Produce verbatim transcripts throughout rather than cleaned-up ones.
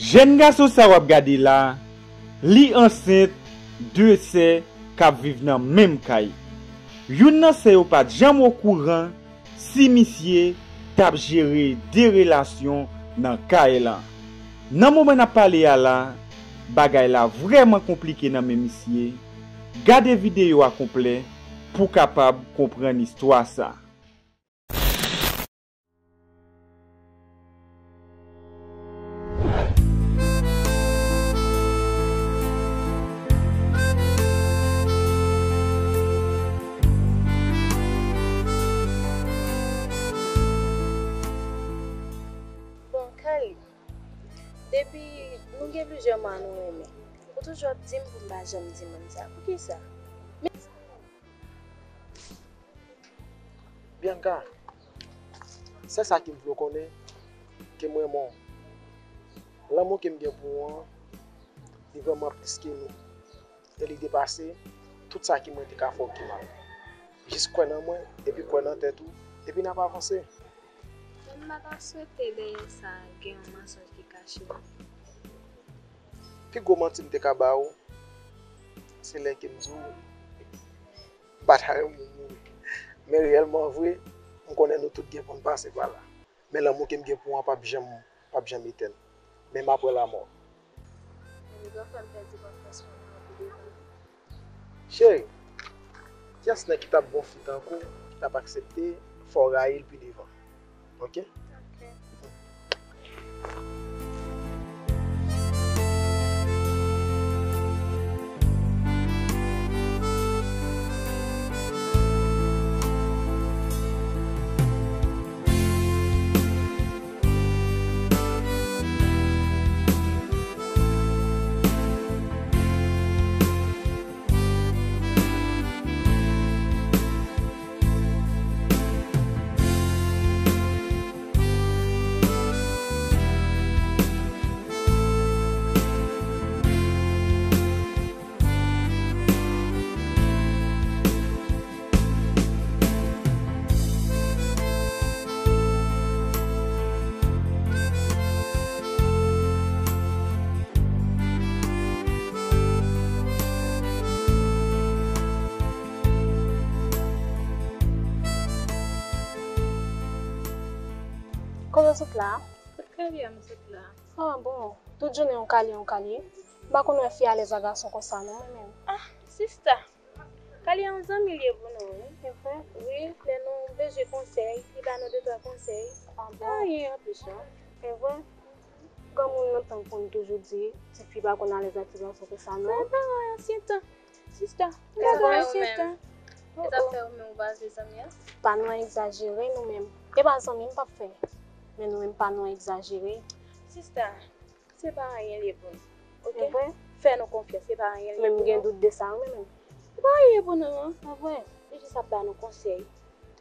Jèn gason sa w ap gade la, li ansent de sè k ap viv nan menm kay. Youn nan sè yo pa t janm okouran si misye t ap jere de relasyon nan kay lan. Nan moman n ap pale a la, bagay la vrèman konplike nan men misye. Gade videyo a konplè pou w kapab konprann istwa sa. Bon, Kali, depi nou gen plizyè mwa nou renmen, ou toujou ap di m pou m pa janm di moun sa. Poukisa? Men Bianca, sèl sa ki m vle w konnen, ke m renmen w. Lanmou ke m gen pou ou an, li vrèman plis ke nou. E li depase tout sa ke mwen te ka fè w ki mal. Jis kwè nan mwen, epi kwè nan tèt ou, epi n ap avanse. Mwen m pa ta swete dèyè sa gen yon mansonj ki kache. Pi gwo manti m te ka ba ou, se lè ke m di w m pa ta renmen w mouri. Men reyèlman vre, m konnen nou tout gen pou n pase pa la. Men lanmou ke m gen pou w an p ap janm, p ap janm etèn. Menm apre lanmò. Men li pral fè m pèdi konfyans mwen nan ou pi devan. Cheri, kiyès nèg ki t ap bon fi tankou w, ki t ap aksepte fò w rayi l pi devan? Ok? Kote w sot la? Kot Kali a m sot la. Ah bon, tout jounen yon Kali, yon Kali. M pa konn wè fi alèz a gason konsa non, mwen menm. Ah, sista, Kali a yon zanmi l ye pou nou, wi. Se vre? Wi, lè nou bezwen konsèy, li ba nou de twa konsèy. Ah bon? Pa anyen anplis non. Se vre? Granmoun nan tankou n toujou di, tifi pa konn alèz ak ti gason konsa non. Sa se bagay ansyen tan. Sista, ou se ansyen tan. E sa fè ou menm ou pa vle zanmi an? Pa nou egzajere nou menm. E pa zanmi m p ap fè. Men nou menm pa nou egzajere. Sista, se pa anyen l ye pou nou. Ok? Fè nou konfyans, se pa anyen l ye pou nou. Men m gen dout de sa wi menm. Se pa anyen l ye pou nou non. Li jis ap ba nou konsèy.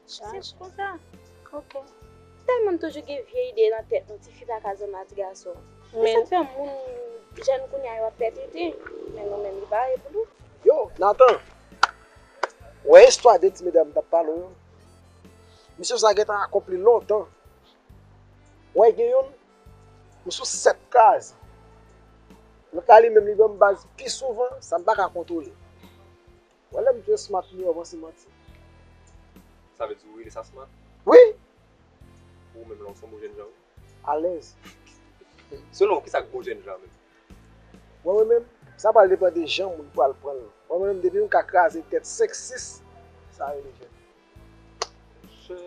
Senp konsa. Ok. Tèlman n toujou gen vye ide nan tèt nou, tifi pa ka zanmi ak ti gason. Men se sa k fè moun jèn kounye a yo ap pèdi ide. Men nou menm li pa ye pou nou. Yo, Nathan, w wè istwa de ti medam m t ap pale w yo? Misye sa gentan akonpli lontan. W wè gen youn, m sou sèt kraze. Lòt la li menm li ban m baz pi souvan, sa m pa ka kontwole. Wè lè m di w smart li, w ap panse manti. Sa vle di ou rele sa smart? Wi! Ou menm la, ou se yon bon jènjan wi. Alèz. Selon ou, kisa k bon jènjan menm? Mwen, mwen menm, sa pral depann de jan moun pral pran l. Mwen, mwen menm, depi m ka kraze tèt senk sis, sa rele jènjan. Monchè,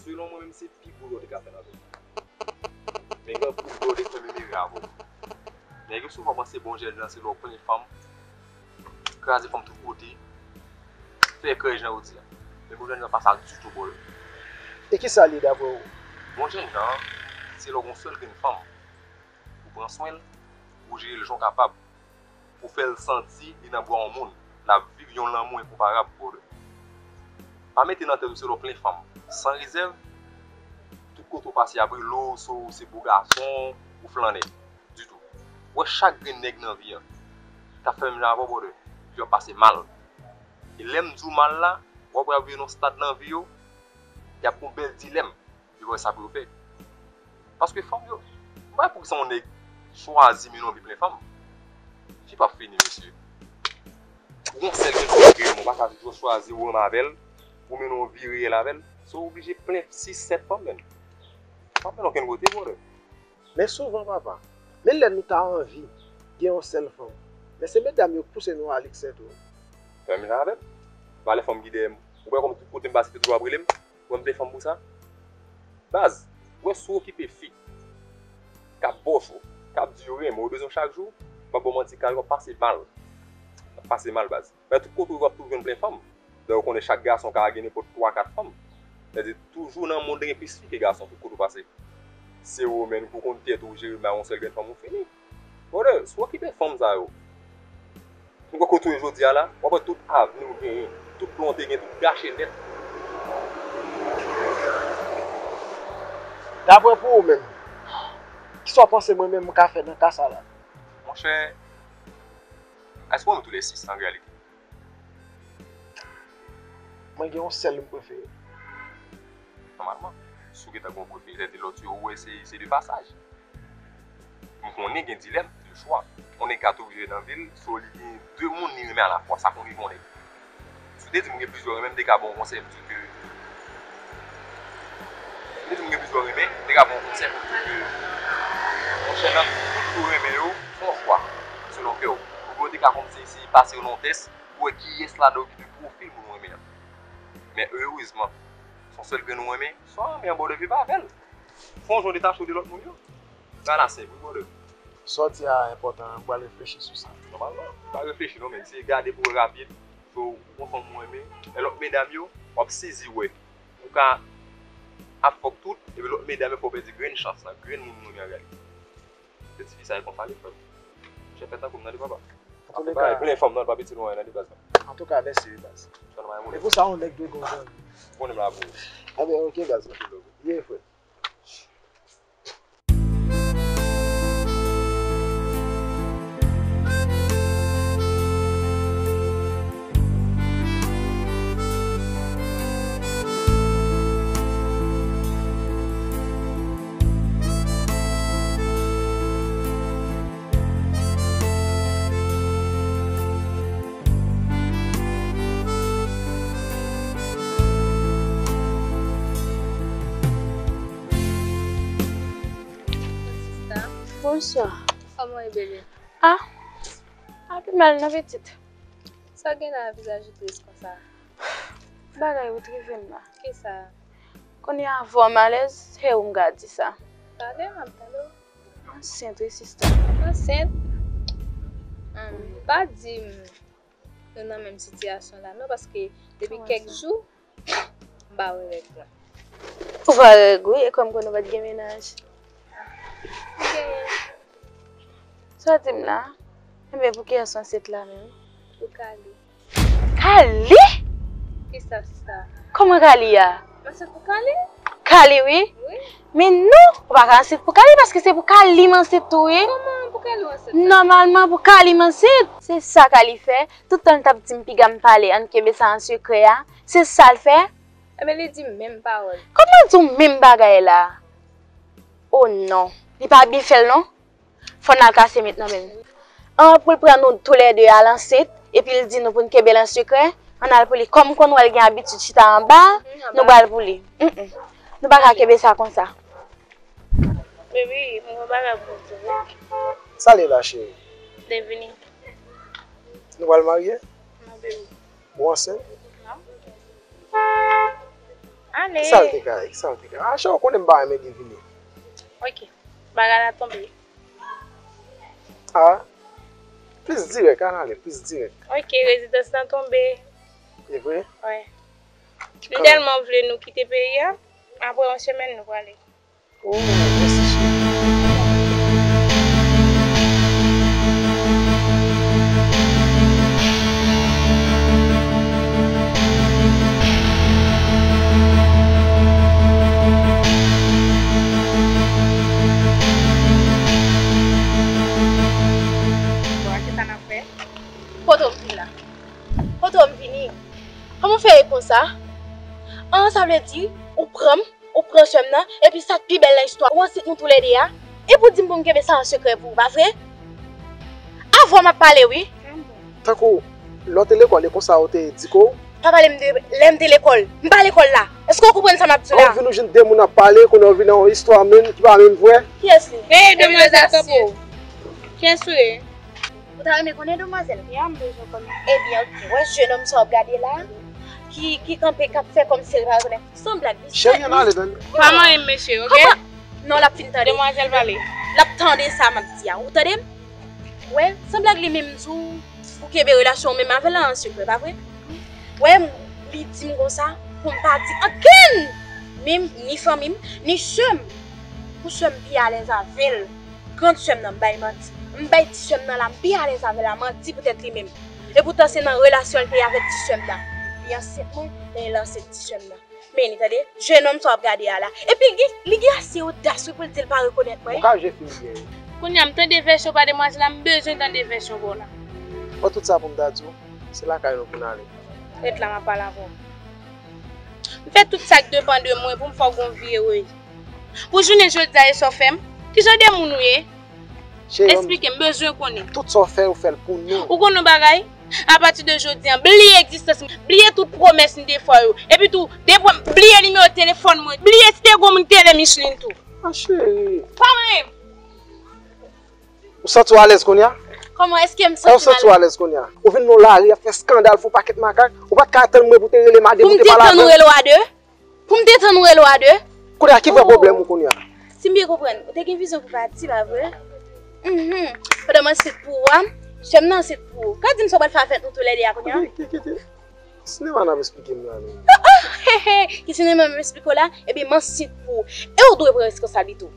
selon mwen menm, se pi gwo lè w te ka fè nan vi w. Men gen anpil bò de fè memere avè w. Nèg yo souvan panse bon jènjan se lè w plen fanm, kraze fanm tout kote, fè krèy jan yo di a. Men bon jènjan pa sa ditou bòdè. E kisa l ye daprè w? Bon jènjan, se lè w gen yon sèl grenn fanm, ou pran swen l, ou jere l jan w kapab. Pou fè l santi li nan bra yon moun, l ap viv yon lanmou enkonparab, bòdè. Pa mete nan tèt ou se lè w plen fanm, san rezèv, tout kote w pase y ap rele w, swa w se bo gason, ou flannè, ditou. W wè chak grenn nèg nan vi a, k ap fè menm jan avè w, bòdè, yo ap pase mal. E lè m di w mal la, w ap wè y ap rive nan yon stad nan vi yo, y ap gen yon bèl dilèm. Yo pa wè sa pou yo fè. Paske fanm yo, m Pa pou sa yon nèg chwazi mennen yon vi plen fanm. Fi p ap fini, mesye. Ou gon sèl gen fanm, ou pa ka toujou chwazi ou renmen avè l, ou mennen yon vi reyèl avè l. So, ou oblije plen sis, sèt fanm, menn. Pa plen okenn kote, brother. Men souvan, papa, men lè nou ta anvi gen yon sèl fanm, men se medam yo k pouse nou a leksè tou. Fè menm jan avè m. Valè fanm ki dèyè m. Ou wè kòm tout kote m pase, se toujou ap rele m. Ou wè m plen fanm pou sa? Baz, ou wè si w okipe fi k ap bò cho, k ap di yo renmen w, yo bezwen w chak jou, m p ap ba w manti, kari w ap pase mal. W ap pase mal, baz. Men tout kote w ap toujou jwenn plen fanm. Dayè, ou konnen chak gason ka gen nenpòt twa, kat fanm. Sètadi, toujou nan mond gen plis fi ke gason, tout kote w pase. Se ou menm pou konn tèt ou, jere mal yon sèl grenn fanm, ou fini. Brother, si w okipe fanm sa yo, ou wè kote w ye jodi a la, w ap wè tout avni w genyen, tout plan w te gen, tout gache nèt. Daprè pou ou menm, kisa w panse mwen menm m ka fè nan ka sa la? Monchè, èske w renmen tou lè sis an reyalite? Mwen gen yon sèl m prefere. Nòmalman, si w gentan gen yon prefere, sètadi lòt yo, ou wè se, se de pasaj. M konnen gen dilèm, de chwa. Yon nèg ka toujou nan vi l, so li gen de moun li renmen alafwa, sa konn rive yon nèg. Si w te di m gen plizyè renmen, m te ka ba w yon konsèy, m di w ke, si w te di m gen plizyè renmen, m te ka ba w yon konsèy pou w di w ke, monchè, nan tout moun ou renmen yo, fè yon chwa selon kè w. Oubyen w te ka kòmsi eseye pase yo nan yon tès, pou wè kiyès ladan yo ki gen pwofil moun ou renmen an. Men erezman, se yon sèl grenn ou renmen, swa w renmen an, brother, viv avè l. Fè yon jan w detache w de lòt moun yo. Bagay la senp, wi, brother. Sa w di a enpòtan, m pral reflechi sou sa. Nòmalman, pa reflechi non, men se gade pou wè rapid, so, ou gon fanm ou renmen, lè lòt medam yo, w ap sezi wè ou ka ap fòk tout, epi lòt medam yo fè w pèdi grenn chans la, grenn moun ou renmen an reyalite. Se tifi sa e konsa li fè. Chèf fè tankou m nan li papa. Antouka, plen fanm nan, pa piti lwen nan li baz la. Antouka, mèsi wi baz. E pou sa yon nèg dwe gon zanmi. Konnen m la pou ou. Enben, ok baz. Ye frè. Sista. Bonswa. Kòman w ye, bebe? Ah, a pi mal non, pitit. Sa w gen la, vizaj ou tris konsa? Bagay yo t rive m la. Kisa? Kounye a, avan m alèz, se ou m ka di sa. Pale, m ap tande w. Ansent wi, sista. Ansent? Hum, pa di m nou nan menm sitiyasyon la non, paske depi kèk jou, m pa wè règ mwen. Ou pa wè règ ou, e kòm kwè nou pa t gen mennaj. Ou genyen. Sa w di m la? Enben, pou kiyès ansent la menm? Pou Kali. Kali? Kisa, sista? Kòman Kali a? Ansent pou Kali? Kali, wi. Wi. Men non, ou pa ka ansent pou Kali, paske se pou Kali m ansent tou, wi. Kòman pou Kali w ansent? Nòmalman, pou Kali m ansent. Se sa Kali fè. Tout tan l t ap di m piga m pale, ann kenbe sa an sekrè a. Se sa l fè. Enben, li di m menm pawòl. Kòman l di w menm bagay la? O non. Li pa byen fè l non. Fò n al kase met nan men l. An pou l pran nou toulède al ansent, epi l di nou pou n kenbe l an sekrè, ann al pou li. Kòm m konn wè l gen abitid chita anba, nou pral pou li. Mm, mm. Nou pa ka kenbe sa konsa. Baby, m gon bagay pou w di w. Sa l ye la, cheri? Devine. Nou pral marye? Non, baby. Ou ansent? Non. Ale. Kisa l te ka ye? Kisa l te ka ye? Ah, cheri, ou konnen m pa renmen devine. Ok. Bagay la tonbe. Ah. Plis dirèk, ann ale, plis dirèk. Ok, rezidans lan tonbe. E vre? Wi. M tèlman vle nou kite peyi a, apre yon semèn nou prale. Oh, mèsi cheri. Bon, kisa n ap fè? Kote w vini la? Kote w vini? Kòman w fè ye konsa? An, sa vle di, ou pran m, ou pran sè m nan, epi sa k pi bèl nan istwa, ou ansent nou toulède a. Epi w di m pou m kenbe sa an sekrè pou ou, pa vre? Avè w m ap pale, wi. Tankou lè w te lekòl, e konsa yo te edike w? Pa pale m de lè m te lekòl. M pa lekòl la. Èske w konprann sa m ap di w la? Ou vin ou jwenn de moun ap pale, kounye a w vin nan yon istwa menm ki pa menm vrè. Kiyès li? Hey, demwazèl, kanpe w. Kiyès ou ye? Ou ta renmen konnen demwazèl? Ya, m bezwen konnen. Ebyen, oke. Wè jennonm sa w ap gade la, ki, ki kanpe, k ap fè kòmsi l pa rekonèt. San blag, li Cheri, ann ale, tande. Pa manyen m, mesye, oke? Kòman? Non, l ap fin tande. Demwazèl pale. L ap tande sa m ap di a. Ou tande m? Wè, san blag li menm di w, ou kenbe relasyon w menm avè l la an sekrè, pa vre? Wè, m, li di m konsa, pou m pa di ankenn, menm ni fanmi m, ni sè m. Pou sè m pi alèz avè l. Grann sè m nan, m bay manti. M bay ti sè m nan la, m pi alèz avè l la, manti poutèt li menm. Epoutan se nan relasyon l te avèk ti sè m nan. Li ansent mwen, men l ansent ti sè m nan. Men li, tande, jennonm sa w ap gade a la. Epi li gen, li gen ase odas wi pou l di l pa rekonèt mwen. Ou ka jwe fi m byen. Kounye a, m tande vèsyon pa demwazèl la, m bezwen tande vèsyon pa w la. Bon, tout sa pou m ta di w, se lakay nou pou n ale. Ret la, m ap pale avè w. M fè tout sa k depann de mwen pou m fè w gon vi erez. Pou jounen jodi a, e sa w fè m? Ki jan de moun ou ye? Cheri, eksplike m, bezwen konnen. Tout sa w fè, ou fè l pou nou. Ou konnen yon bagay? Apati de jodi a, bliye egzistans mwen, bliye tout pwomès m te fè w yo. Epi tou, depi, bliye nimewo telefòn mwen, bliye si te gon moun ki te rele Micheline tou. Ah, cheri. Pa manyen m. Ou santi w alèz kounye a? Kòman, èske m santi m alèz? Ou santi w alèz kounye a? Ou vin nan lari ap fè eskandal, fè yon pakèt makak. Ou pa t ka tann mwen pou te rele m a de, pou te pale avè m? Pou m te tann ou rele w a de? Pou m te tann ou rele w a de? Kounye a, ki vrè pwoblèm ou kounye a? Si m byen konprann, ou te gen vizyon pou pati, pa vre? Mhm. Pandan m ansent pou ou a, sè m nan ansent pou ou. Ka di m sa w pral fè avèk nou toulède a kounye a? Ki, ki, ki, ki sinema n ap esplike m la menm? Ki sinema m ap esplike w la? Ebyen, m ansent pou ou. E ou dwe pran responsablite w.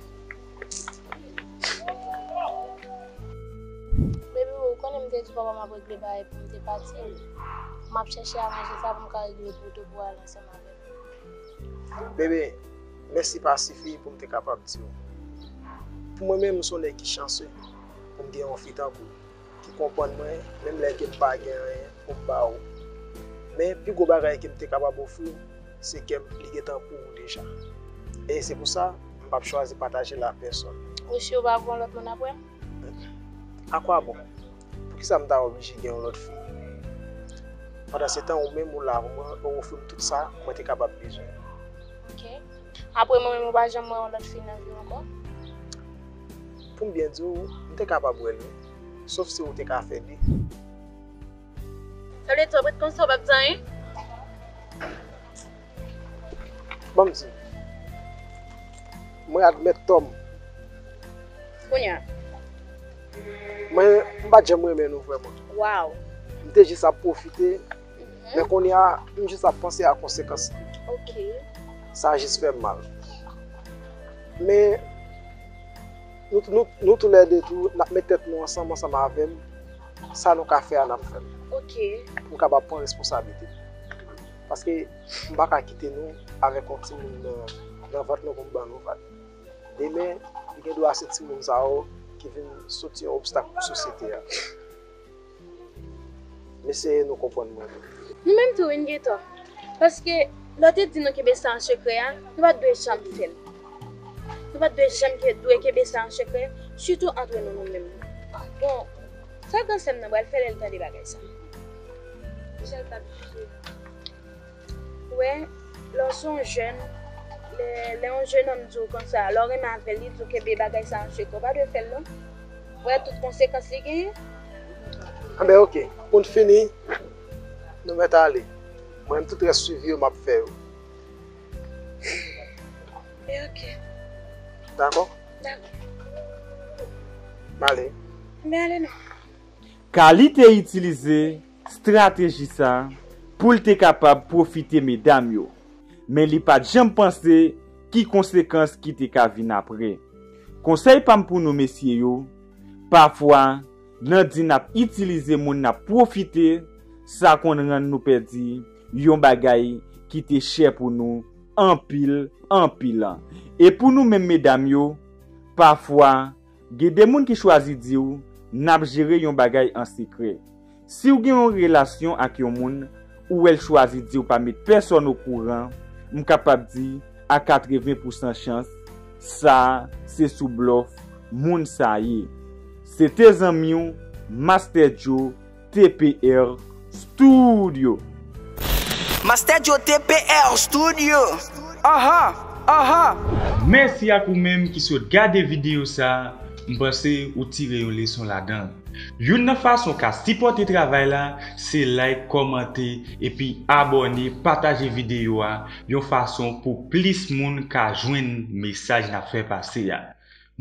Baby, ou konnen m te di papa m ap regle bagay pou m te pati. M ap chèche a manje sa pou m ka regle pou w tou pou w al ansanm avè m. Bebe, mèsi pa sifi pou m te kapab di w. Pou mwen menm, m se yon nèg ki chanse pou m gen yon fi tankou w, ki konprann mwen, menm lè ke m pa gen anyen pou m ba ou. Men, pi gwo bagay ke m te kapab ofri w, se kè m, li gentan pou ou deja. E se pou sa, m p ap chwazi pataje l a pèsòn. Ou si ou pa gen yon lòt moun apre m? Akwabon? Poukisa m ta oblije gen yon lòt fi? Pandansetan, ou menm ou la pou mwen, ou ofri m tout sa mwen te kapab bezwen. Ok. Apre mwen menm, ou pa janm wè yon lòt fi nan vi w ankò? Pou m byen di w, m te kapab wè l wi. Sof si ou te ka fè li. Sa vle di w ap ret konsa, w p ap di anyen? Ban m di w. Mwen admèt tò m. Kounye a? Mwen, m pa t janm renmen nou vrèman. Waw. M te jis ap pwofite, mhm, men kounye a, m jis ap panse a konsekans li. Ok. Sa jis fè m mal. Men, nou, nou, nou toulède tou, n ap met tèt nou ansanm, ansanm avè m. Sa nou ka fè a, n ap fè l. Ok. Pou m kapab pran responsablite. Paske m pa ka kite nou avèk yon timoun nan, nan vant nou pou m ban nou vag. Demen, li gen dwa se timoun sa yo ki vin soti yon obstak pou sosyete a. M eseye nou konprann mwen. Nou menm tou, wi, n gen tò. Paske, lè w te di nou kenbe sa an sekrè a, nou pa t dwe janm fè l. Nou pa t dwe janm ke, dwe kenbe sa an sekrè, sitou antre nou, nou menm. Bon, sa gran sè m nan pral fè lè l tande bagay sa? Kijan l t ap jije? Ou wè, lè w se yon jèn, lè, lè yon jennonm di w konsa, lè w renmen avè l, li di w kenbe bagay sa an sekrè, w pa dwe fè l non. Ou wè tout konsekans li genyen? Anben, ok. Pou n fini, nou mèt ale. Mwen menm, tout rès swivi yo, m ap fè yo. E ok. Dakò? Dakò. M ale. Anben, ale non. Carly te itilize estrateji sa pou l te kapab pwofite medam yo, men li pa t janm panse ki konsekans ki te ka vin apre. Konsèy pa m pou nou mesye yo, pafwa, nan di n ap itilize moun n ap pwofite, sa konn rann nou pèdi yon bagay ki te chè pou nou anpil, anpil. E pou nou menm medam yo, pafwa, gen de moun ki chwazi di w n ap jere yon bagay an sekrè. Si w gen yon relasyon ak yon moun, ou wè l chwazi di w pa met pèsòn okouran, m kapab di a katreven pousan chans, sa a se sou blòf moun sa ye. Se te zanmi w, Master Joe, T P R Studio. Master Joe, T P R Studio. Aha, aha. Mèsi ak ou menm ki sot gade videyo sa a, m panse ou tire yon leson ladan l. Youn nan fason w ka sipòte travay la, se like, kòmante, epi abòne, pataje videyo a, yon fason pou plis moun ka jwenn mesaj n ap fè pase a.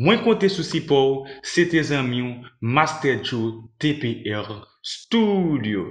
Mwen konte sou sipò w, se te zanmi w, Master Joe, T P R Studio.